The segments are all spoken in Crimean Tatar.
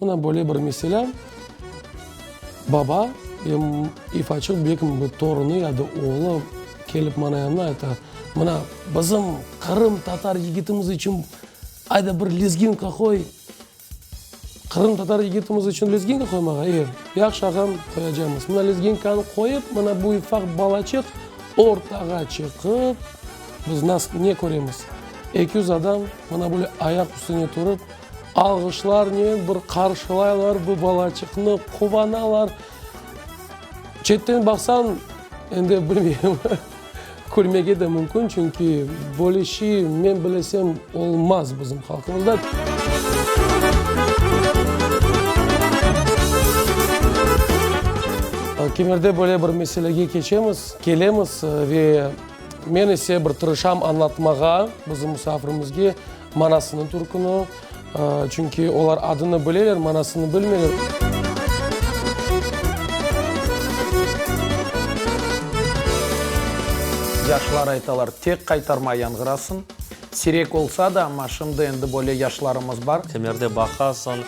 Mına böyle bir mesele, baba em ifaçıq belkim bir torunı ya da oğlu kelip mana yanına ayta, mına bizim qırımtatar yigitimiz içün ayda bir lezginka qoy. Qırımtatar yigitimiz içün lezginka qoymağa? E, yahşı ağam, qoyacamız. Mına lezginkanı qoyıp, mına bu ufaq balaçıq ortağa çıqıp, biz nas ne köremiz? 200 adam mına böyle ayaq üstüne turıp, alğışlarnen bir qarşılaylar bu balaçıqnı, quvanalar. Çetten baqsañ, endi bilmeyim, külmege de mümkün, çünki böyle şey, men bilesem, olmaz bizim halqımızda. Kimerde böyle bir meselege keçemiz, kelemiz ve men ise bir tırışam añlatmağa bizim musafirimizge manasını türküni, çünki olar adını bileler, manasını bilmeyler. Yaşlar aytalar, tek qaytarma yañğırasın. Siyrek olsa da, amma şimdi endi böyle yaşlarımız bar. Kimerde baqasıñ,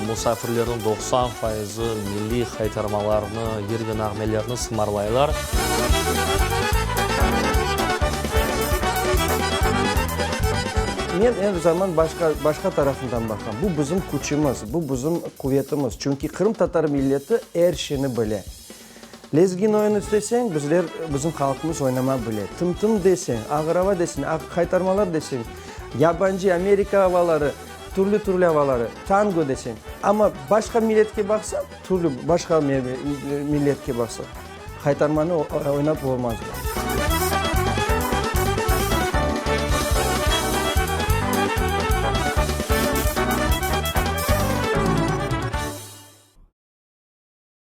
musafirlerniñ 90 fayızı milliy haytarmalarnı, yır ve nağmelerni sımarlaylar. Men er zaman başqa, başqa tarafından baqam. Bu bizim küçümiz, bu bizim quvetimiz. Çünki qırımtatar milleti er şeyni bile. Lezgin oyun isteseñ, bizler, bizim halqımız oynama bile. Tım-tım deseñ, ağır ava deseñ, qaytarmalar deseñ, yabancı, Amerika avaları, türlü-türlü avaları, tango deseñ. Amma başqa milletke baqsaq, türlü başqa milletke baqsaq, qaytarmanı oynap olmazlar.